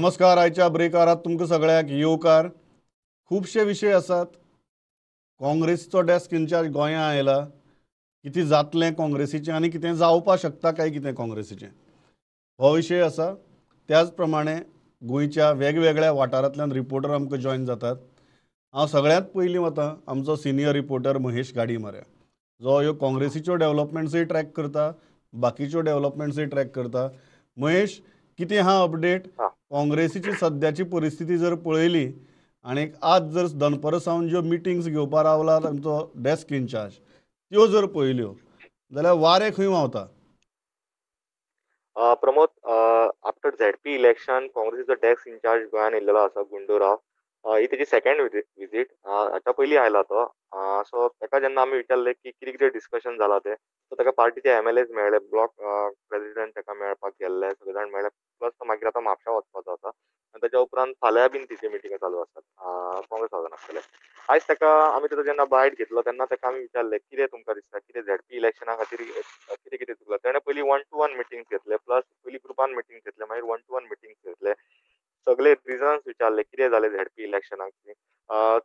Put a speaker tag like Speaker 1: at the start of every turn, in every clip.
Speaker 1: नमस्कार. आयच्या ब्रेकारात तुमकां सगळ्यांक येवकार. खुबशे विशय आसात. काँग्रेसीचो डेस्क इन्चार्ज गोंया आयला, कितें जातलें काँग्रेसीचें आनी कितें जावपाक शकता काय कितें काँग्रेसीचें, हो विशय आसा. त्याच प्रमाणे गोंयच्या वेगवेगळ्या वाठारांतल्यान रिपोर्टर आमकां जॉयन जातात. हांव सगळ्यांत पयलीं वता आमचो सिनियर रिपोर्टर महेश गाडी मऱ्या, जो ह्यो काँग्रेसीच्यो डेवलपमेंट्सूय ट्रॅक करता, बाकीच्यो डेवलपमेंट्सूय ट्रॅक करता. महेश, कितें हा अपडेट? काँग्रेसीची सद्याची परिस्थिती जर पळयली आनी आज जर दनपरा सावन ज्यो मिटिंग्स घेवपाक रावला तांचो डेस्क इन्चार्ज, त्यो जर पळयल्यो जाल्यार वारें खंय व्हांवता?
Speaker 2: प्रमोद, आफ्टर झेडपी इलेक्शन काँग्रेसीचो डेस्क इन्चार्ज गोंयान येयल्लो आसा, गुंडू राव. ही तेजी सेकंड विजीट, हाच्या पयलीं आयला तो. सो ताका जेन्ना आमी विचारलें की कितें कितें डिस्कशन जालां तें, सो ताका पार्टीचे एमएलएज मेळ्ळे, ब्लॉक प्रेजिडेंट ताका मेळपाक गेल्ले, सगळे जाण मेळ्ळे. प्लस तो मागीर आतां म्हापशा वचपाचो आसा आनी ताच्या उपरांत फाल्यां बीन तिचे मिटिंग चालू आसात काँग्रेस हावसान आसतले. आयज ताका आमी ताचो जेन्ना बायट घेतलो तेन्ना ताका आमी विचारलें कितें तुमकां दिसता, कितें झेडपी इलेक्शना खातीर कितें कितें चुकलां. तेणें पयलीं 1 to 1 मिटिंग्स घेतले, प्लस पयलीं ग्रुपान मिटिंग्स घेतले, मागीर 1 to 1 मिटिंग्स घेतले. सगळे रिजन्स विचारले कितें जालें झेडपी इलेक्शनाक.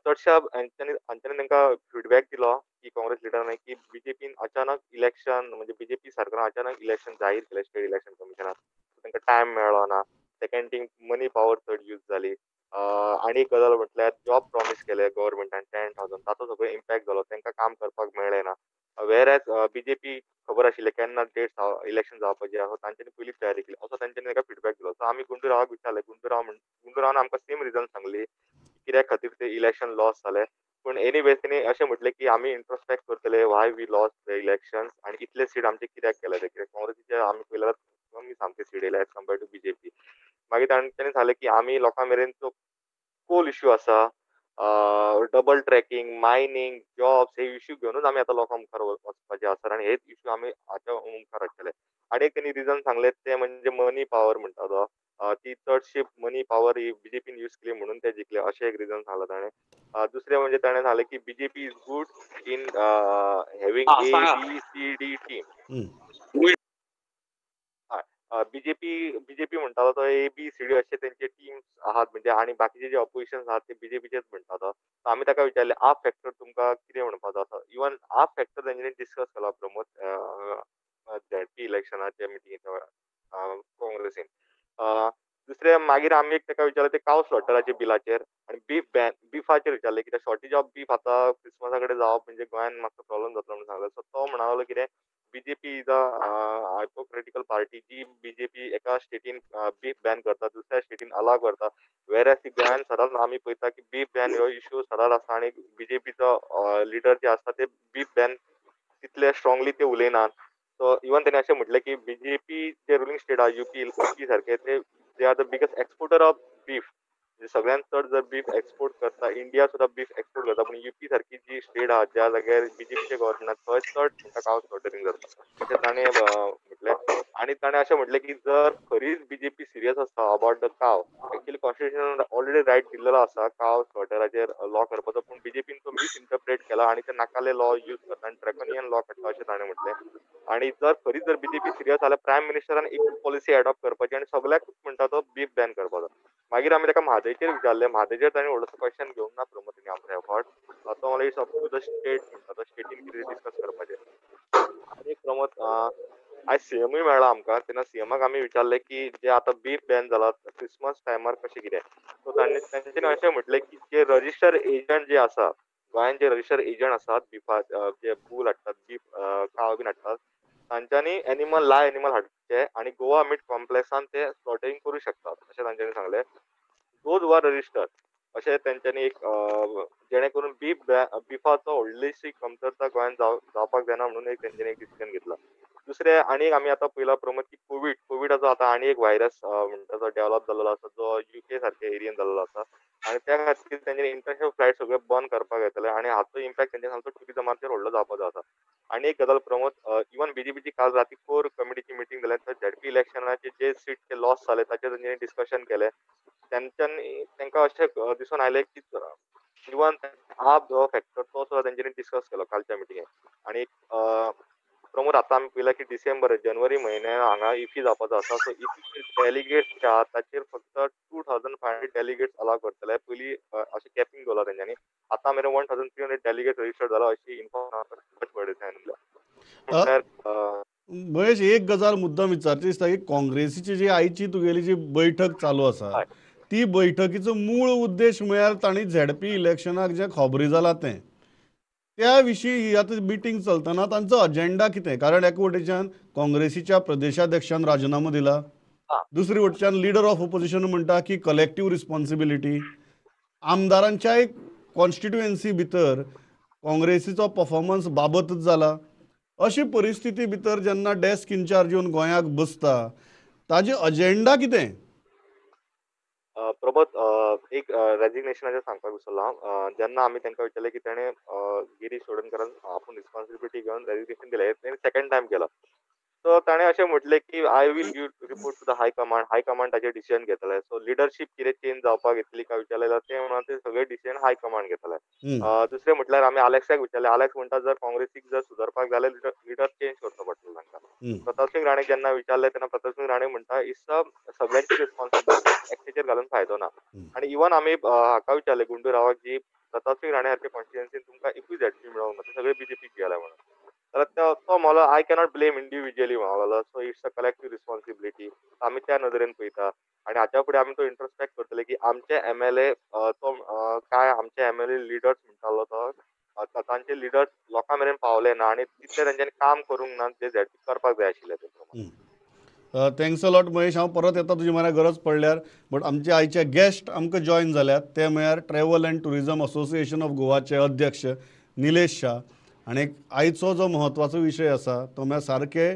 Speaker 2: चडश्या हांच्यांनी तांकां फिडबॅक दिलो की काँग्रेस लिडरांनी की बीजेपीन अचानक इलेक्शन, म्हणजे बीजेपी सरकारान अचानक इलेक्शन जाहीर केलें स्टेट इलेक्शन कमिशनान, तांकां टायम मेळ्ळो ना. सेकंड थिंग, मनी पावर चड यूज जाली. आनी एक गजाल म्हटल्यार जॉब प्रॉमीस केले गव्हर्मेंटान 10,000, ताचो सगळो इम्पॅक्ट जालो, तांकां काम करपाक मेळ्ळें ना. वेर बीजेपी खबर आशिल्लें केन्ना डेट इलेक्शन जावपाचें आसा, तांच्यांनी पयलींच तयारी केली असो तांच्यांनी ताका फिडबॅक दिलो. सो आमी गुंडू रावाक विचारलें, गुंडू रावान आमकां सेम रिजन सांगली कित्याक खातीर ते इलेक्शन लॉस जालें. पूण एनीवेज तेणी अशें म्हटलें की आमी इंट्रोस्पेक्ट करतले why we lost the election आनी इतले सीट आमचे कित्याक केले ते, कित्याक काँग्रेसीचे आमी पयल्यार कमी सामके सीट येयले एज कम्पेर्ड टू बीजेपी. मागीर तांणी सांगलें की आमी लोकां मेरेन जो कोल इश्यू आसा, डबल ट्रॅकिंग, मायनींग, जॉब्स हे इश्यू घेवनूच आमी आतां लोकां मुखार वचपाचे आसात आनी हेच इश्यू आमी हाच्या मुखार हाडटले. आनी एक तेणी रिजन सांगलें तें म्हणजे मनी पावर म्हणटा तो, ती चडशी मनी पावर ही बीजेपीन यूज केली म्हणून ते जिखले अशें एक रिजन सांगलां ताणें. दुसरें म्हणजे ताणें सांगलें की BJP is good in having A B C D team. BJP म्हणटालो तो ए बी सी डी अशे तेंचे टीम्स आहात, म्हणजे आनी बाकीचे जे ऑपोजिशन आहात ते बीजेपीचेच म्हणटा तो. आमी ताका विचारलें आप फॅक्टर तुमकां कितें म्हणपाचो आसा. इवन आप फॅक्टर तेंच्यांनी डिस्कस केला प्रमोद झेडपी इलेक्शनाच्या मिटिंगेच्या वेळार काँग्रेसीन. दुसरें मागीर आमी एक ताका विचारलें ते काव स्लॉटराच्या बिलाचेर आनी बीफ बॅन, बिफाचेर विचारलें कित्याक शॉर्टेज ऑफ बीफ आतां क्रिसमसा कडेन जावप म्हणजे गोंयान मातसो प्रॉब्लम जातलो म्हणून सांगलें. सो तो म्हणालो कितें BJP is a hypocritical party, ji BJP एका स्टेटीन बीफ बॅन करता, दुसऱ्या स्टेटीन अलाव करता. वेर ती गोंयान सदांच आमी पळयता की बीफ बॅन हो इश्यू सदांच आसा आनी बीजेपीचो लिडर जे आसता ते बीफ बॅन तितले स्ट्रॉंगली ते उलयनात. सो इवन तेणी अशें म्हटलें की बीजेपी जे रुलिंग स्टेट आहा युपी सारके ते they are the biggest exporter of beef, म्हणजे सगळ्यांत चड जर बीफ एक्सपोर्ट करता, इंडिया सुद्दां बीफ एक्सपोर्ट करता, पूण युपी सारकी जी स्टेट आहा ज्या जाग्यार बीजेपीचे गव्हर्मेंट थंय चड म्हणटा काव स्लॉटरींग जाता अशें ताणें म्हटलें. आनी ताणें अशें म्हटलें की जर खरीच बीजेपी सिरियस आसा about the cow, actually constitution already right दिल्लेलो आसा काव स्लॉटराचेर लॉ करपाचो, पूण बीजेपीन तो मिसइंटरप्रेट केला आनी ते नाकाले लॉ यूज करता आनी ड्रॅकोनियन लॉ काडटा अशें ताणें म्हटलें. आनी जर खरीच जर बीजेपी सिरियस जाल्यार प्रायम मिनिस्टरान एक पॉलिसी एडॉप्ट करपाची आनी सगळ्याकूच म्हणटा तो बीफ बॅन करपाचो. मागीर आमी ताका म्हादयचेर विचारलें, म्हादयचेर ताणें व्हडलोसो क्वेश्चन घेवंक ना प्रमोद तेणी आमचो एफर्ट, तो म्हणल्यार it's up to the state म्हणटा तो, स्टेटीन कितें डिस्कस करपाचें. आनी एक प्रमोद आयज सीएमूय मेळ्ळा आमकां, तेन्ना सीएमाक आमी विचारलें की जे आतां बीफ बॅन जाला क्रिसमस टायमार कशें कितें, सो तांच्यांनी अशें म्हटलें की जे रजिस्टर एजंट जे आसा गोंयान, जे रजिस्टर एजंट आसात बिफा जे बूल हाडटात, बीफ काव बीन हाडटात, तांच्यांनी एनिमल लाय एनिमल हाडचे आनी गोवा मीट कॉम्प्लेक्सान ते स्लॉटरींग करूं शकतात अशें तांच्यांनी सांगलें. Those who are registered अशें तेंच्यांनी एक जेणे करून बीफ बिफाचो व्हडलीशी कमतरता गोंयांत जावपाक जायना म्हणून एक तेंच्यांनी एक डिसिजन घेतला. दुसरें आनी एक आमी आतां पळयला प्रमोद की कोविडाचो आतां आनी एक व्हायरस म्हणटा तो डेवलप जाल्लो आसा, जो युके सारके एरियन जाल्लो आसा आनी त्या खातीर तेंच्यांनी इंटरनॅशनल फ्लायट सगळे बंद करपाक येतले आनी हाचो इम्पॅक्ट तेंच्या सामको ट्युरिजमाचेर व्हडलो जावपाचो आसा. आनी एक गजाल प्रमोद, इवन बीजेपीची काल राती कोर कमिटीची मिटींग जाल्या थंय झेडपी इलेक्शनाचे जे सीट ते लॉस जाले ताचेर तेंच्यांनी डिस्कशन केलें. तेंच्यांनी तांकां अशें दिसून आयलें की इवन आप जो फॅक्टर तो सुद्दां तेंच्यांनी डिस्कस केलो कालच्या मिटिंगेक. आनी प्रमोद, आतां आमी पळयलां की डिसेंबर जनवरी म्हयन्यान हांगा इफी जावपाचो आसा. सो इफी डेलिगेट्स जे आहा ताचेर फक्त 2500 डेलिगेट्स अलाव करतले. पयलीं अशें कॅपिंग दवरलां तेंच्यांनी. आतां मेरेन 1300 डेलिगेट्स रजिस्टर्ड जाला अशी इन्फॉर्मेशन.
Speaker 1: महेश, एक गजाल मुद्दाम विचारची दिसता की काँग्रेसीची जी आयची तुगेली जी बैठक चालू आसा ती बैठकीचो मूळ उद्देश म्हळ्यार तांणी झेडपी इलेक्शनाक जें खबरी जालां तें, त्या विशीं ही आतां मिटींग चलतना तांचो अजेंडा कितें? कारण एका वटेच्यान काँग्रेसीच्या प्रदेशाध्यक्षान राजिनामो दिला, दुसरी वटेच्यान लिडर ऑफ ओपोजिशन म्हणटा की कलेक्टीव रिस्पॉन्सिबिलिटी, आमदारांच्या एक कॉन्स्टिट्युएन्सी भितर काँग्रेसीचो परफॉर्मन्स बाबतच जाला. अशी परिस्थिती भितर जेन्ना डेस्क इन्चार्ज येवन गोंयाक बसता ताजी अजेंडा कितें?
Speaker 2: प्रमोद, एक रेजिग्नेशनाचें सांगपाक विसरलो हांव. जेन्ना आमी तांकां विचारलें की तेणें गिरीश चोडणकरान आपूण रिस्पॉन्सिबिलिटी घेवन रेजिग्नेशन दिलें, तेणें सेकंड टायम केला. सो ताणें अशें म्हटलें की I will give report to the high command, high command ताचेर डिसिजन घेतले. सो लिडरशीप कितें चेंज जावपाक येतली काय विचारलें जाल्यार ते म्हणून ते सगळे डिसिजन हाय कमांड घेतले. दुसरें म्हटल्यार आमी आलेक्साक विचारलें, आलेक्स म्हणटा जर काँग्रेसीक जर सुदारपाक जाल्यार लिडर चेंज करचो पडटलो तांकां. प्रतापसिंग राणे जेन्ना विचारलें तेन्ना प्रतापसिंग राणे म्हणटा it's सगळ्यांची रिस्पॉन्सिबिलिटी, एकट्याचेर घालून फायदो ना. आनी इवन आमी हाका विचारलें गुंडू रावाक की प्रतापसिंग राणे सारके कॉन्स्टिट्युएन्सीन तुमकां एकूय झेडपी मेळोंक ना, ते सगळे बीजेपीक गेले म्हणून. जाल्यार तो म्हणलो I cannot blame individually म्हणलो, so it's a collective responsibility. आमी त्या नदरेन पळयता आनी हाच्या फुडें आमी तो इंट्रोस्पेक्ट करतले की आमचे एमएलए तो काय आमचे एमएलए लिडर्स म्हणटालो तो तांचे लिडर्स लोकां मेरेन पावले ना आनी तितले तांच्यांनी काम करूंक ना जे झेडपी करपाक जाय आशिल्ले ते प्रमाण.
Speaker 1: Thanks a lot Mahesh, हांव परत येता तुजे म्हऱ्या गरज पडल्यार. बट आमचे आयचे गेस्ट आमकां जॉयन जाल्यात ते म्हळ्यार travel and tourism association of गोवाचे अध्यक्ष निलेश शाह. आनी आयचो जो म्हत्वाचो विशय आसा तो म्हळ्यार सारके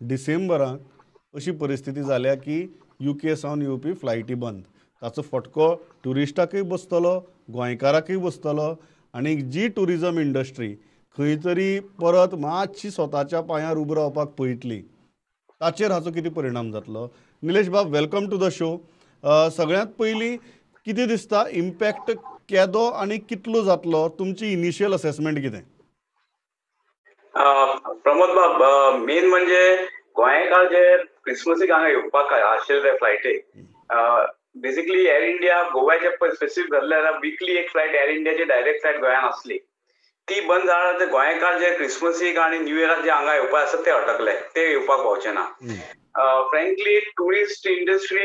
Speaker 1: डिसेंबराक अशी परिस्थिती जाल्या की युके सावन येवपी फ्लायटी बंद, ताचो फटको ट्युरिस्टाकूय बसतलो, गोंयकाराकूय बसतलो आनी जी ट्युरिजम इंडस्ट्री खंय तरी परत मातशी स्वताच्या पांयार उबो रावपाक पळयतली ताचेर हाचो कितें परिणाम जातलो. निलेश बाब, welcome to the show. सगळ्यांत पयलीं कितें दिसता इम्पॅक्ट केदो आनी कितलो जातलो, तुमची इनिशियल असेसमेंट कितें?
Speaker 3: प्रमोद बाब, मेन म्हणजे गोंयकार जे क्रिसमसीक हांगा येवपाक आशिल्ले फ्लायटीक, बेसिकली एअर इंडिया गोव्याचे स्पेसिफीक धरले जाल्यार विकली एक फ्लायट एअर इंडियाची डायरेक्ट फ्लायट गोंयान आसली, ती बंद जाल्यार गोंयकार जे क्रिसमसीक आनी न्यू इयराक जे हांगा येवपाक आसा ते अटकले, ते येवपाक पावचे ना. Frankly tourist industry,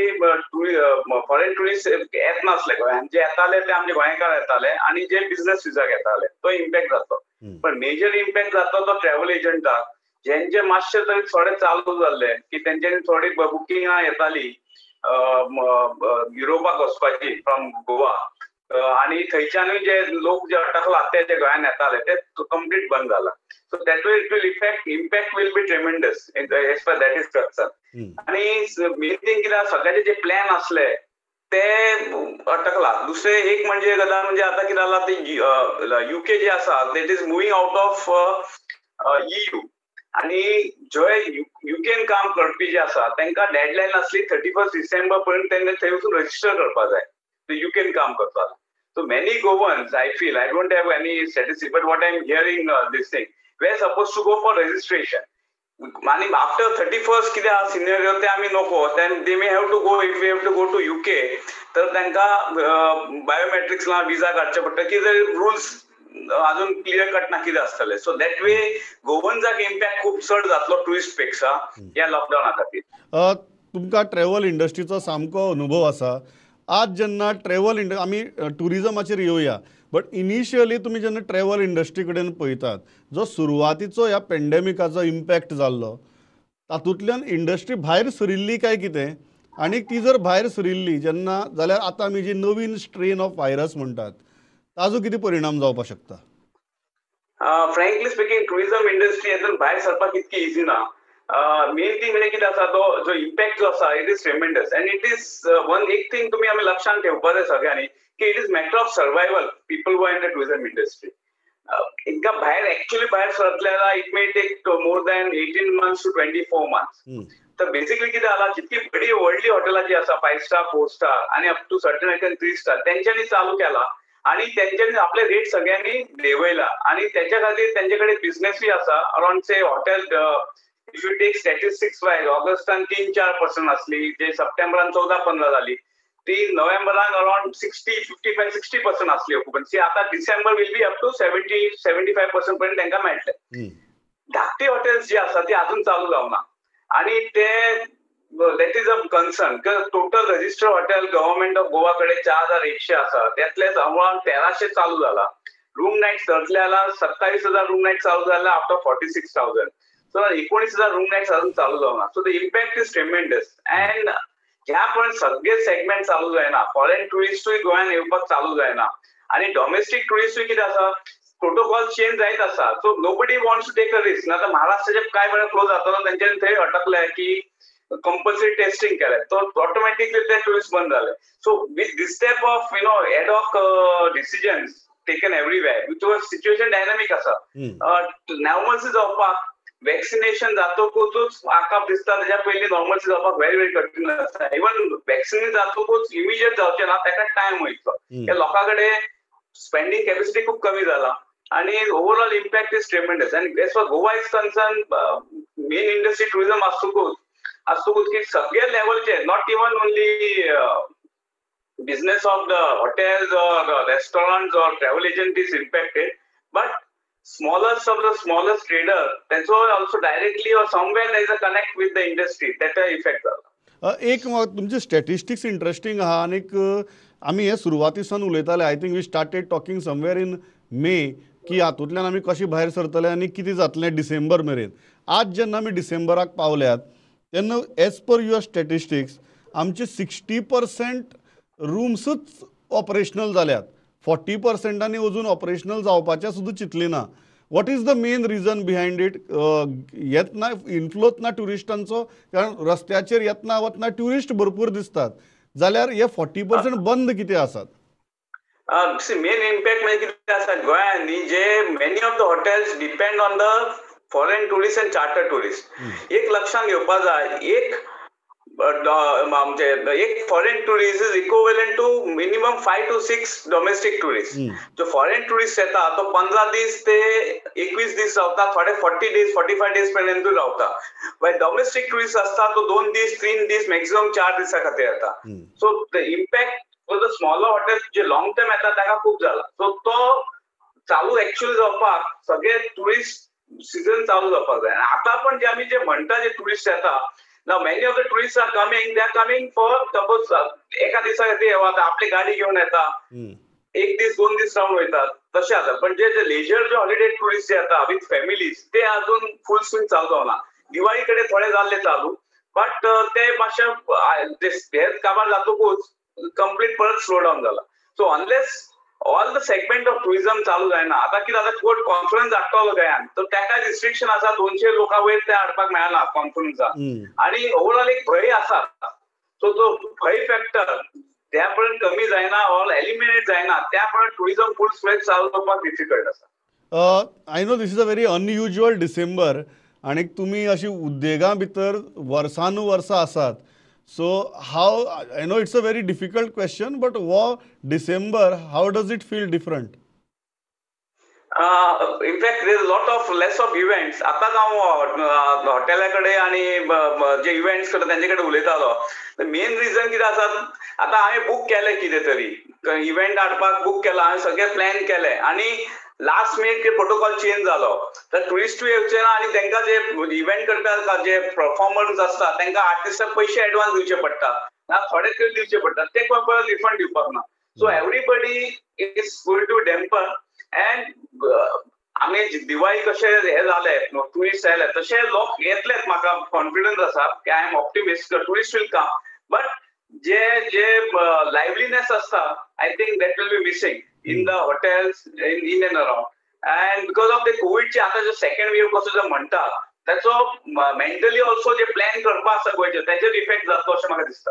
Speaker 3: foreign tourist येत नासले गोंयान, जे येताले ते आमचे गोंयकार येताले आनी जे बिझनस विजाक येताले तो इम्पॅक्ट जातो. पण मेजर इम्पॅक्ट जातो तो ट्रॅव्हल एजंटाक, जेंचे मातशे तरी थोडे चालू जाल्ले की तेंच्यांनी थोडी बुकिंगां येताली युरोपाक वचपाची फ्रॉम गोवा, आनी थंयच्यानूय जे लोक जे अटकला ते जे गोंयान येताले ते कंप्लीट बंद जाला. So that way it will effect, impact will be tremendous as far that is concern. आनी मेन थिंग कितें, सगळ्याचे जे प्लॅन आसले ते अटकला. दुसरे एक म्हणजे गजाल म्हणजे आतां कितें जाला, ते युके जे आसा that is moving out of EU, आनी जे युकेन काम करपी जे आसा तांकां डेडलायन आसली 31 डिसेंबर पर्यंत तेंकां थंय वचून रजिस्टर करपाक जाय, ते युकेन काम करता. So many Goans, I feel, I don't have any statistics, but what I am hearing this thing, we are suppose to go for registration. आनी आफ्टर 31 कितें आसा सिनेरियो ते आमी नको, then they may have to go, if we have to go to UK तर तांकां biometrics ना visa काडचे पडटा, कितें रुल्स अजून क्लियर कट ना कितें आसतलें. सो that way गोवन्साक इम्पॅक्ट खूब चड जातलो ट्युरिस्ट पेक्षा ह्या लॉकडावना खातीर.
Speaker 1: तुमकां ट्रॅव्हल इंडस्ट्रीचो सामको अनुभव आसा. आज जेन्ना ट्रॅव्हल आमी ट्युरिजमाचेर येवया, बट इनिशियली तुमी जेन्ना ट्रॅव्हल इंडस्ट्री कडेन पळयतात, जो सुरवातीचो ह्या पेंडेमिकाचो इम्पॅक्ट जाल्लो तातूंतल्यान इंडस्ट्री भायर सरिल्ली काय कितें, आनी ती जर भायर सरिल्ली जेन्ना जाल्यार आतां आमी जी नवीन स्ट्रेन ऑफ व्हायरस म्हणटात ताजो कितें परिणाम जावपाक शकता?
Speaker 3: फ्रँकली स्पिकींग टुरिजम इंडस्ट्री हेतून भायर सरपाक इतकी इजी ना. मेन थिंग म्हणजे कितें आसा, तो जो इम्पॅक्ट जो आसा it is tremendous and it is one एक थिंग तुमी आमी लक्षांत ठेवपाक जाय सगळ्यांनी की it is matter of survival people who are in the tourism industry. हिंका भायर एक्चुअली भायर सरतले जाल्यार it may take more than 18 months to 24 months. तर बेसिकली कितें जाला, जितकी बरी व्हडली हॉटेलां जी आसा 5 स्टार 4 स्टार आनी up to certain extent 3 star तेंच्यांनी चालू केला. आणि तेंच्यांनी आपले रेट सगळ्यांनी देंवयला आणि त्याच्या खातीर तेंचे कडेन बिझनेसूय आसा. Around say hotel, if you take statistics wise, Augustan 3-4% आसली, जे सप्टेंबरान 14-15 जाली, ती नोव्हेंबरान अराउंड 60, 55, 60% आसली ऑक्युपन्सी. आतां December will be up to 70-75% पर्यंत तांकां मेळटले. धाकटी हॉटेल्स जी आसा ती अजून चालू जावना आणि ते that is a concern. Total registered hotel government of Goa कडेन 4100 आसा, त्यातले अराउंड 1300 चालू जाला. रूम नायट धरले 27,000 रूम नायट चालू जाला आफ्टर 46,000. सो 19,000 रूम नायट्स अजून चालू जावना. So the impact is tremendous. And ह्या पण सगळे सेगमेंट चालू जायना. फॉरेन टुरिस्टूय गोंयान येवपाक चालू जायना आणि डोमेस्टीक टुरिस्टूय कितें आसा, प्रोटोकॉल चेंज जायत आसा. So nobody wants to take a risk. ना महाराष्ट्राचे काय वेळा क्लोज जातालो तेंच्यांनी थंय अटकले की कंपल्सरी टेस्टिंग केलें, तो ऑटोमॅटिकली ते टुरिस्ट बंद जाले. So with this type of you know ad hoc decisions taken everywhere, because situation dynamic आसा. नॉर्मल्सी जावपाक वॅक्सिनेशन जातकूच आकाप दिसता, तेच्या पयलीं नॉर्मल्सी जावपाक व्हेरी व्हेरी कठीण आसा. इवन वॅक्सिन जातकूच इमिजिएट जावचें ना, ताका टायम वयतलो. लोकां कडेन स्पेंडींग कॅपॅसिटी खूब कमी जाला आणि overall impact is tremendous. And as far Goa is concern, main industry tourism आसतकूच की सगळे लेवलचे, not even only business of the hotels or restaurants or travel agent is impacted, but smallest of the smallest trader तेंचो also directly or somewhere there is a connect with the industry, तेचा effect जाला.
Speaker 1: एक तुमचे statistics interesting आहा आनीक आमी हे सुरवाती सावन उलयताले. I think we started talking somewhere in May की हातूंतल्यान आमी कशें भायर सरतले आनी कितें जातलें डिसेंबर मेरेन. आज जेन्ना आमी डिसेंबराक पावल्यात तेन्ना एज पर your statistics आमचे 60% रुम्सूच ऑपरेशनल जाल्यात, 40%ांनी अजून ऑपरेशनल जावपाचें सुद्दां चिंतलें ना. What is the main reason behind it? येतना इनफ्लोच ना ट्युरिस्टांचो, कारण रस्त्याचेर येतना वतना ट्युरिस्ट भरपूर दिसतात, जाल्यार हे 40% बंद कितें आसात?
Speaker 3: मेन इम्पॅक्ट म्हणजे कितें आसा गोंयांत जे many of the hotels depend on the foreign tourist and charter tourist. एक लक्षात घेवपा जाय, एक आमचे एक foreign tourist is equivalent to minimum 5 to 6 domestic tourist. जो फॉरेन टुरिस्ट येता तो 15 दीस ते 21 दीस रावता, थोडे 40 days 45 days पर्यंत रावता. बट डोमेस्टीक टुरिस्ट आसता तो 2 दीस 3 दीस मॅक्सिमम 4 दिसा खातीर येता. So the impact for the smaller hotel J long term येता ताका खूब जाला. सो तो चालू एक्च्युअल जावपाक सगळे टुरिस्ट सीझन चालू जावपाक जाय. आतां पण जे आमी जे म्हणटा जे टुरिस्ट येता, now many of the tourists are coming, they are coming for suppose एका दिसा खातीर येता, आपली गाडी घेवन येता, 1 दीस 2 दीस रावन वयतात तशें आसा. पण जे लेजर जे हॉलिडे टुरिस्ट जे येता विथ फॅमिलीज ते अजून फूल स्विंग चालू जावना. दिवाळी कडेन थोडे जाल्ले चालू, बट ते मातशे हे काबार जातकूच कंप्लीट परत स्लो डावन जाला. So unless all the segment of tourism चालू जायना. आतां कितें जाता, कोण कॉन्फरन्स हाडटलो गोंयांत तर ताका रिस्ट्रिक्शन आसा, 200 लोकां वयर ते हाडपाक मेळना कॉन्फरन्साक, आनी ओवरऑल एक भंय आसा. सो तो भंय फॅक्टर त्या पर्यंत कमी जायना ऑर एलिमिनेट जायना त्या पर्यंत टुरिझम फूल स्वेज चालू जावपाक डिफिकल्ट आसा.
Speaker 1: I know this is a very unusual December आनी तुमी अशी उद्देगां भितर वर्सानुवर्सां आसात. So how, I know it's a very difficult question, but wow, December, how does it feel different?
Speaker 3: In fact, there is a lot of less of events. आतांच हांव हॉटेला कडेन आनी जे events करता तेंचे कडेन उलयतालो. मेन रिजन कितें आसा, आतां हांवें बूक केलें कितें तरी इव्हेंट हाडपाक बूक केला, हांवें सगळें प्लॅन केलें आनी लास्ट मिनिट प्रोटोकॉल चेंज जालो तर टुरिस्टूय येवचे ना आनी तांकां जे इव्हेंट करता जे परफॉर्मन्स आसता तांकां आर्टिस्टाक पयशे एडवान्स दिवचे पडटा ना, थोडे तरी दिवचे पडटा, ते परत रिफंड दिवपाक ना. So everybody is going to damper. And आमी दिवाळी कशें हे जाले, टुरिस्ट आयले तशे लोक येतलेच, म्हाका कॉन्फिडन्स आसा की I am optimist, tourist will come. But J J लायवलीनेस आसता I think that will be missing in the hotels in and around. And because of the COVID चे आता जो सेकंड वेव कसो जो म्हणटा त्याचो मेंटली ऑल्सो जे प्लॅन करपा आसा गोंयचे त्याचेर इफेक्ट जातलो अशें म्हाका दिसता.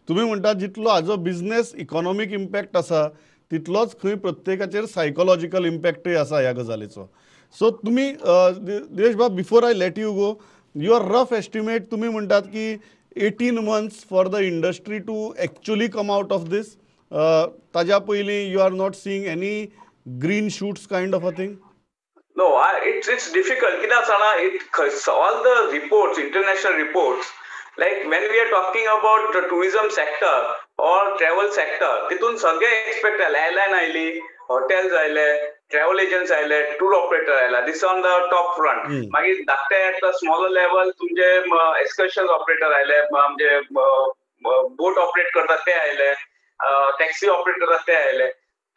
Speaker 1: तुमी म्हणटा जितलो हाजो बिझनेस इकॉनॉमीक इम्पॅक्ट आसा तितलोच खंय प्रत्येकाचेर सायकोलॉजिकल इम्पॅक्टूय आसा ह्या गजालीचो. सो तुमी दिवेश बाब, before I let you go, your rough estimate तुमी म्हणटात की 18 months for the industry to actually come out of this, ताज्या पयलीं you are not seeing any green shoots kind of a thing?
Speaker 3: No, it's difficult. कित्याक जाणा, it all the reports, international reports, like when we are talking about the tourism sector or travel sector, तितून सगळे expect आयले, airline आयली, hotels आयले, travel agents आयले, tour operator आयला, this on the top front. मागीर धाकटे एट the smaller level तुमचे एक्सकर्शन ऑपरेटर आयले, म्हणजे बोट ऑपरेट करतात ते आयले, टॅक्सी ऑपरेट करतात ते आयले.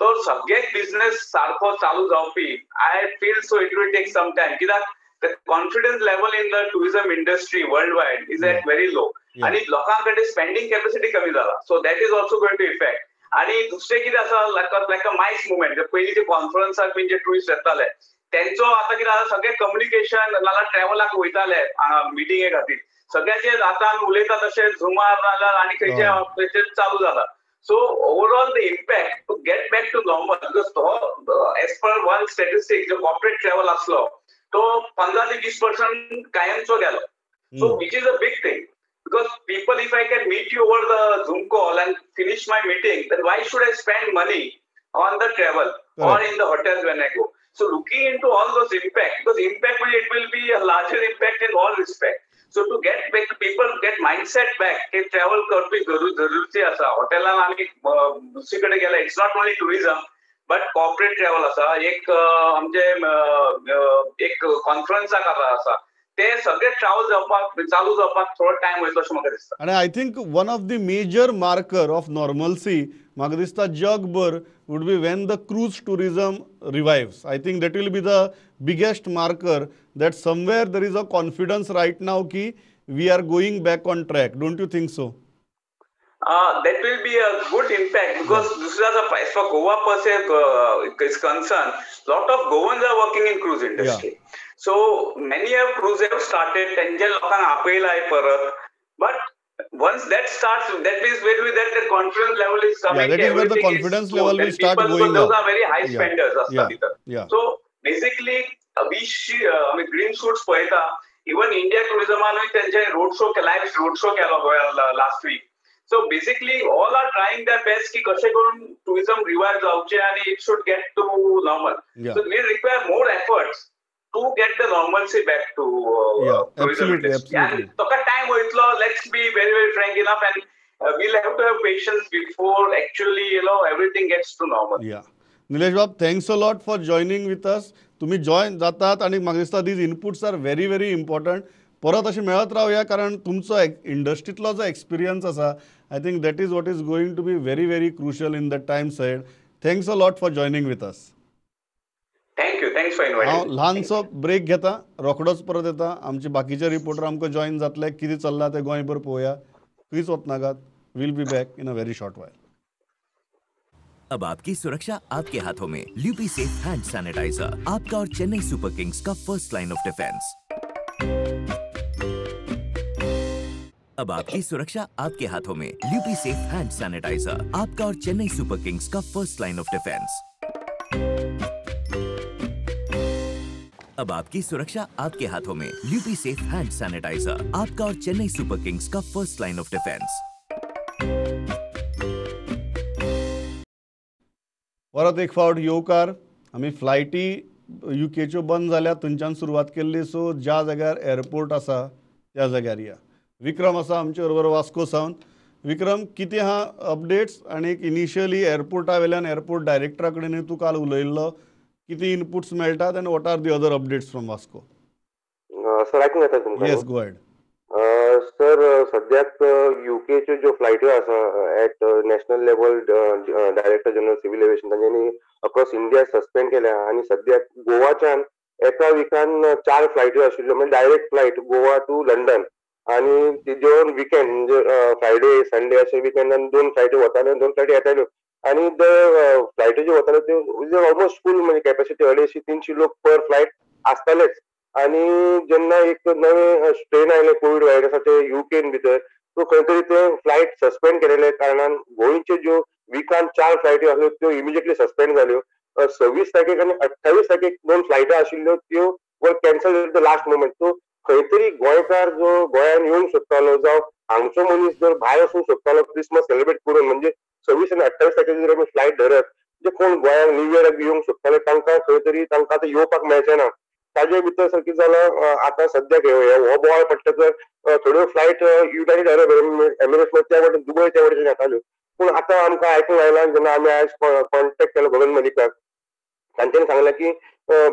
Speaker 3: तर सगळे बिझनेस सारको चालू जावपी I feel so it will take some time, कित्याक the confidence level in the tourism industry world wide is at very low आणि लोकां कडेन स्पेंडींग कॅपॅसिटी कमी जाला, so that is also going to effect. आणि दुसरें कितें आसा, लायक अ मायस मुवमेंट, पयलीं जे कॉन्फरन्साक बीन जे टुरिस्ट येताले तेंचो आतां कितें आसा, सगळें कम्युनिकेशन नाल्यार ट्रॅव्हलाक वयताले मिटिंगे खातीर, सगळ्याचे आतां आमी उलयता तशें झुमार नाल्यार आनी खंयचे चालू जाला. So overall the impact to get back to normal, because तो as per one statistic जो कॉर्पोरेट ट्रॅव्हल आसलो तो 15 ते 20% कायमचो गेलो. So which is a big thing, because people, if I can meet you over the Zoom call and finish my meeting, then why should I spend money on the travel or in the hotels when I go? So looking into all those impact, because impact it will be a larger impact in all respect. So to get back, people get mindset back की travel करपी जरुरीची आसा. हॉटेलान आमी दुसरी कडेन गेले, it's not only tourism but corporate travel आसा, एक आमचे एक कॉन्फरन्साक आसा, ते सगळे ट्रॅव्हल जावपाक चालू जावपाक थोडो टायम वयतलो अशें म्हाका दिसता.
Speaker 1: आनी I think one of the major marker of normalcy म्हाका दिसता जगभर would be when the cruise tourism revives. I think that will be the biggest marker that somewhere there is a confidence right now ki we are going back on track. Don't you think so?
Speaker 3: That will be a good impact, because as far Goa per se is concerned, lot of Goans are working in cruise industry.
Speaker 1: Yeah.
Speaker 3: So many have cruise have started, तेंचे लोकांक आपयलाय परत, but once that starts, that is where that the confidence level is coming.
Speaker 1: Yeah, that is where the confidence level will start going
Speaker 3: those
Speaker 1: up.
Speaker 3: Are very high spenders.
Speaker 1: Yeah.
Speaker 3: So basically, we green shoots पळयता. Even India tourism तेंचे road show, live road show केलो गोव्या last week. So basically, all are trying their best की कशें करून tourism revive जावचें आनी it should get to normal.
Speaker 1: Yeah.
Speaker 3: So we require more efforts to get the normalcy back to tourism industry.
Speaker 1: Absolutely.
Speaker 3: And toka time hoitlo, let's be very, very frank enough, and we'll have to have patience before actually, you know, everything gets to normal.
Speaker 1: Yeah. Nilesh Bab, thanks a lot for joining with us. तुम्ही join जातात आणि म्हाका दिसता these inputs are very, very important. परत अशें मेळत रावया, कारण तुमचो इंडस्ट्रींतलो जो एक्सपिरियन्स आसा, I think that is what is going to be very, very crucial in the times ahead. Thanks a lot for joining with us.
Speaker 3: Thank you, thanks for inviting.
Speaker 1: हांव ल्हानसो break घेता, रोखडोच परत येता. आमचे बाकीचे रिपोर्टर आमकां जॉईन जातले, कितें चल्लां तें गोंयभर पळोवया. खंयच वचनाकात, will be back in a very short while.
Speaker 4: अब आपकी सुरक्षा आपके हाथों में. ल्यूपी सेफ हैंड सैनिटाइजर, आपका और चेन्नई सुपर किंग्स का फर्स्ट लाइन ऑफ डिफेंस. अब आपकी सुरक्षा आपके हाथों में. ल्यूपी सेफ हैंड सैनिटाइजर, आपका और चेन्नई सुपर किंग्स का फर्स्ट लाइन ऑफ डिफेंस. अब आपकी सुरक्षा आपके हाथों में. ल्यूपी सेफ हैंड सैनिटाइजर, आपका और चेन्नई सुपर किंग्स का फर्स्ट लाइन ऑफ डिफेंस.
Speaker 1: परत एक फावट येवकार. आमी फ्लायटी युकेच्यो बंद जाल्यात थंयच्यान सुरवात केल्ली, सो ज्या जाग्यार एअरपोर्ट आसा त्या जाग्यार या. विक्रम आसा आमचे बरोबर वास्को सावन. विक्रम, कितें आहा अपडेट्स आनी इनिशियली एअरपोर्टा वयल्यान एअरपोर्ट डायरेक्टरा कडेन तूं काल उलयल्लो, कितें इनपुट्स मेळटात आनी what are the other updates from Vasco?
Speaker 2: Sir आयकूंक येता तुमकां?
Speaker 1: Yes, go ahead.
Speaker 2: Sir, सद्याक युकेच्यो ज्यो फ्लायट्यो आसा at national level director general civil aviation तांच्यांनी अक्रॉस इंडिया सस्पेंड केल्या आनी सद्याक गोवाच्यान एका विकान 4 फ्लायट्यो आशिल्ल्यो, म्हणजे direct flight Goa to London, आनी ते विकेंड म्हणजे फ्रायडे संडे अशे विकेंडान 2 फ्लायट्यो वताल्यो, 2 फ्लायट्यो येताल्यो. आनी the फ्लायट्यो ज्यो वताल्यो त्यो ऑलमोस्ट फूल, म्हणजे कॅपॅसिटी 250-300 लोक पर फ्लायट आसतालेच. आनी जेन्ना एक नवें स्ट्रेन आयलें कोवीड व्हायरसाचे युकेन भितर, सो खंय तरी ते फ्लायट सस्पेंड केलेले कारणान गोंयच्यो ज्यो विकान 4 फ्लायट्यो आसल्यो त्यो इमिजिएटली सस्पेंड जाल्यो. 26 तारखेक आनी 28 तारखेक 2 फ्लायट्यो आशिल्ल्यो त्यो were cancel at the last moment. So खंय तरी गोंयकार जो गोंयान येवंक सोदतालो जावं हांगचो मनीस जर भायर वचूंक सोदतालो क्रिसमस सेलिब्रेट करून, म्हणजे
Speaker 5: 26 आनी 28 तारखेर जर आमी फ्लायट धरत जे कोण गोंयांत न्यू इयराक बी येवंक सोदताले तांकां खंय तरी तांकां आतां येवपाक मेळचें ना. ताजे भितर सर कितें जालां, आतां सद्याक हो बोवाळ पडटा तर थोड्यो फ्लायट युनायटेड अरब एमिरेट्स त्या वटेन दुबय त्या वटेन येताल्यो, पूण आतां आमकां आयकूंक आयलां जेन्ना आमी आयज कॉन्टेक्ट केलो गगन मलिकाक, तांच्यांनी सांगलें की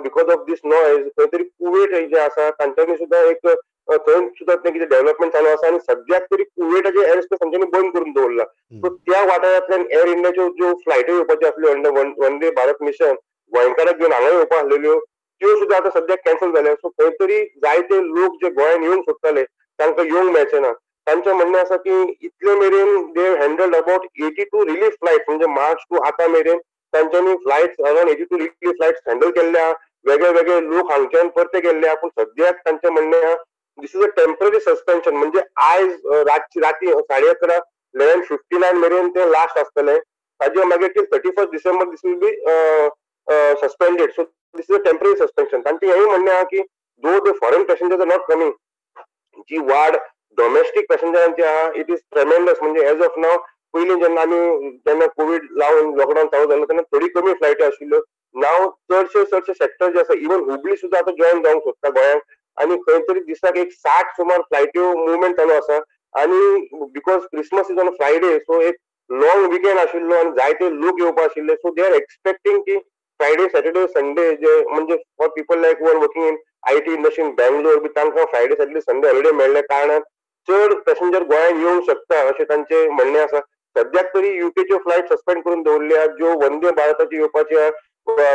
Speaker 5: because of these noise खंय तरी कुवेट जे आसा तांच्यांनी सुद्दां एक थंय सुद्दां तें कितें डेव्हलपमेंट चालू आसा आनी सद्याक तरी कुवेटाचे एअर स्पेस तांच्यांनी बंद करून दवरला. सो त्या वाठारांतल्यान एअर इंडियाच्यो ज्यो फ्लायट्यो येवपाच्यो आसल्यो अंडर वंदे भारत मिशन गोंयकाराक घेवन हांगा येवपा आसलेल्यो त्यो सुद्दां आतां सद्याक कॅन्सल जाल्या. सो खंय तरी जायते लोक जे गोंयांत येवंक सोदताले तांकां येवंक मेळचें ना. तांचें म्हणणें आसा की इतले मेरेन they handled about 82 relief flight, म्हणजे मार्च टू आतां मेरेन तांच्यांनी flights around 82 relief flights handle केल्ल्या, वेगळे वेगळे लोक हांगच्यान परते गेल्ले. पूण सद्याक तांचें म्हणणें आहा this is a temporary suspension, म्हणजे आयज राती 11:30 11:59 मेरेन ते लास्ट आसतले, ताजे मागीर till 31 December this will be suspended. So this is a temporary suspension. तांचें हेंय म्हणणें आहा की though the foreign passengers are not coming, जी वाड डोमेस्टीक पॅसेंजरांची आहा it is tremendous. म्हणजे एज ऑफ नाव पयलीं जेन्ना आमी जेन्ना कोवीड लावन लॉकडावन चालू जालो तेन्ना थोडी कमी फ्लायटी आशिल्ल्यो, नाव चडशे चडशे सेक्टर जे आसा इवन हुबळी सुद्दां आतां जॉयन जावंक सोदता गोंयांत आनी खंय तरी दिसाक एक 60 सुमार फ्लायट्यो मुवमेंट चालू आसा. आनी because Christmas is on Friday so एक लॉंग विकेंड आशिल्लो आनी जायते लोक येवपा आशिल्ले, सो they are expecting की फ्रायडे सॅटर्डे संडे जे म्हणजे for people like who are working in IT industry in Bangalore बी तांकां फ्रायडे सॅटर्डे संडे हॉलिडे मेळ्ळ्या कारणान चड पॅसेंजर गोंयांत येवंक शकता अशें तांचें म्हणणें आसा. सद्याक तरी युकेच्यो फ्लायट सस्पेंड करून दवरल्या, ज्यो वंदे भारताच्यो येवपाच्यो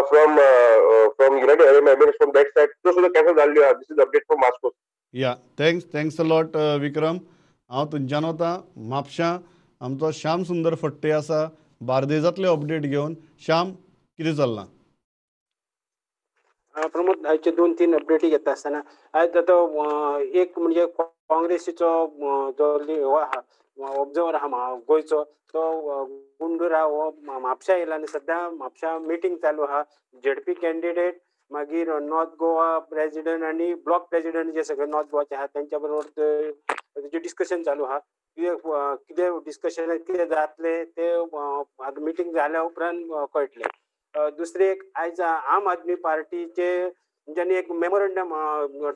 Speaker 5: from from United Arab Emirates from that side त्यो सुद्दां कॅन्सल जाल्ल्यो आहा. This is update from Vasco.
Speaker 1: Yeah thanks, thanks a lot Vikram. हांव थंयच्यान वता म्हापशां, आमचो श्याम सुंदर फट्टे आसा बार्देजांतले अपडेट घेवन. श्याम, कितें चल्लां?
Speaker 6: प्रमोद, आयचे 2-3 अपडेटी घेता आसतना आयज आतां एक म्हणजे काँग्रेसीचो जो हो आहा ऑब्जर्वर आहा गोंयचो तो गुंडूराव हो म्हापशा येयला आनी सद्या म्हापशा मिटींग चालू आहा. झेडपी कॅन्डिडेट, मागीर नॉर्थ गोवा प्रेजिडेंट आनी ब्लॉक प्रेजिडेंट जे सगळे नॉर्थ गोवाचे आहा तेंच्या बरोबर तेजें डिस्कशन चालू आहा. कितें कितें डिस्कशन कितें जातलें तें मिटींग जाल्या उपरांत कळटलें. दुसरें एक आयज आम आदमी पार्टीचे तेंच्यांनी एक मेमोरंडम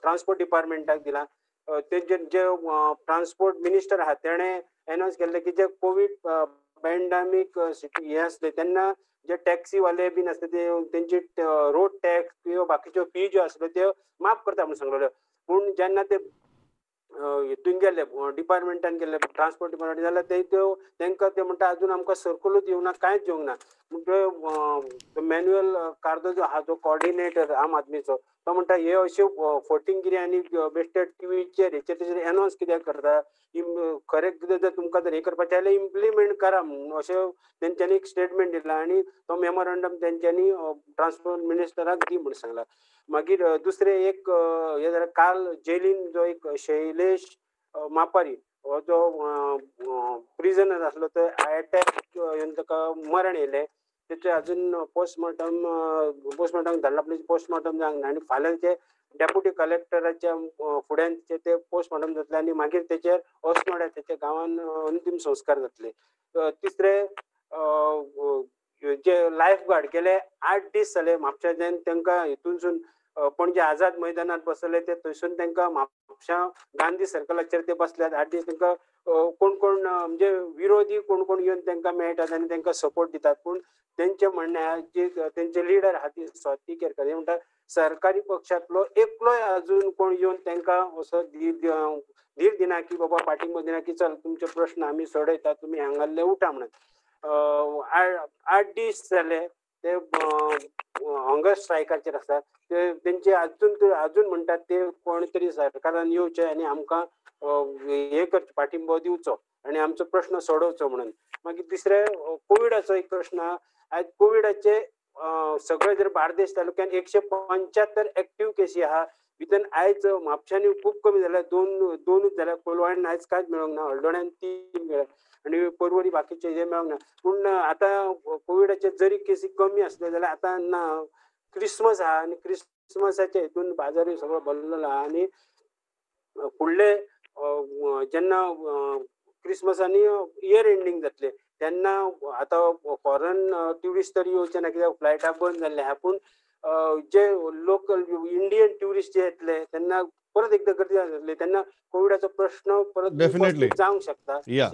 Speaker 6: ट्रान्सपोर्ट डिपार्टमेंटाक दिला. तेंचे जे ट्रान्सपोर्ट मिनिस्टर आहा तेणें एनावन्स केल्लें की जे कोवीड पॅन्डेमीक हें आसलें तेन्ना जे टॅक्सीवाले बीन आसले ते तेंची रोड टॅक्स किंवा बाकीच्यो फी ज्यो आसल्यो त्यो माफ करता म्हणून सांगलेल्यो. पूण जेन्ना ते हितून गेले डिपार्टमेंटान गेले ट्रान्सपोर्ट डिपार्टमेंट जाल्यार ते त्यो तांकां ते म्हणटा अजून आमकां सर्कलूच येवना, कांयच येवंक ना. म्हणटगीर मॅन्युअल कार्दो जो आहा जो कॉर्डिनेटर आम आदमीचो तो म्हणटा हे अश्यो फटींगिरी आनी बेश्टे टिवीचेर हेचेर तेचेर एनावन्स कित्याक करता, खरें कितें जर तुमकां जर हें करपाचें जाल्यार इम्प्लिमेंट करा म्हणून अशें तेंच्यांनी एक स्टेटमेंट दिलां आनी तो मेमोरंडम तेंच्यांनी ट्रान्सपोर्ट मिनिस्टराक दी म्हणून सांगलां. मागीर दुसरें एक हें जाल्यार काल जेलीन जो एक शैलेश मापारी हो जो प्रिजनर आसलो तो एटॅक येवन ताका मरण येयलें. तेचें अजून पोस्टमॉर्टम धाडलां, पूण पोस्टमॉर्टम जावंक ना आनी फाल्यां ते डेप्युटी कलेक्टराच्या फुड्यान ते पोस्टमॉर्टम जातलें आनी मागीर तेचेर अस्नोड्या तेच्या गांवान अंतीम संस्कार जातले. तिसरें जे लायफ गार्ड गेले 8 दीस जाले म्हापशाच्यान तांकां हितूनसून पणजे आझाद मैदानात बसले ते थंयसून तांकां म्हापशा गांधी सर्कलाचेर ते बसल्यात. 8 दीस तांकां कोण कोण म्हणजे विरोधी कोण कोण येवन तांकां मेळटात आनी तांकां सपोर्ट दितात. पूण तेंचें म्हणणें आहा जी तेंचे लिडर आहा ती स्वाती केरकर हे म्हणटा सरकारी पक्षांतलो एकलोय अजून कोण येवन तांकां असो धीर दिना की बाबा पाठिंबो दिना की चल तुमचे प्रश्न आमी सोडयता, तुमी हांगासरले उठा म्हणून. 8 दीस जाले ते हंगर स्ट्रायकाचेर आसा. ते तेंचे अजून अजून म्हणटात ते कोण तरी सरकारान येवचें आनी आमकां हे करचें पाठिंबो दिवचो आनी आमचो प्रश्न सोडोवचो म्हणून. मागीर दुसरें कोविडाचो एक प्रश्न आहा. आयज कोविडाचे सगळे जर बार्देश तालुक्यान 175 एक्टीव केसी आहा. भितर आयज म्हापशांनी खूब कमी जाल्या, दोनूच जाल्या. कोलवाळ्यान आयज कांयच मेळोंक ना, हळदोण्यान 3 मेळ्ळे आनी परवरी बाकीचे हे मेळोंक ना. पूण आतां कोविडाचे जरी केसी कमी आसले जाल्यार आतां ना क्रिसमस आहा आनी क्रिसमसाच्या हितून बाजारूय सगळो भरलेलो आहा आनी फुडले जेन्ना क्रिसमस आनी इयर एंडींग जातले तेन्ना आतां फॉरन ट्युरिस्ट तरी येवचे ना कित्याक फ्लायटां बंद जाल्ले आहा, पूण जे लोकल इंडियन ट्युरिस्ट जे येतले तेन्ना परत एकदां गर्दी जातली, तेन्ना कोविडाचो प्रश्न परत
Speaker 1: डेफिनेटली
Speaker 6: जावंक शकता.
Speaker 1: या,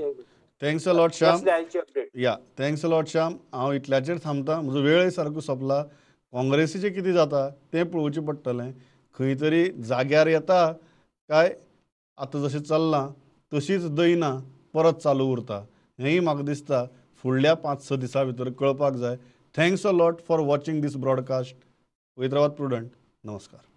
Speaker 1: thanks a lot Shyam.
Speaker 6: Update.
Speaker 1: Yeah, thanks a lot Shyam. हांव इतल्याचेर थांबता, म्हजो वेळय सारको सोंपला. काँग्रेसीचें कितें जाता तें पळोवचें पडटलें. खंय तरी जाग्यार येता काय आतां जशें चल्लां तशीच दैना परत चालू उरता, हेंय म्हाका दिसता फुडल्या 5-6 दिसां भितर कळपाक जाय. Thanks a lot for watching this broadcast. पळयत रावात प्रुडंट. नमस्कार.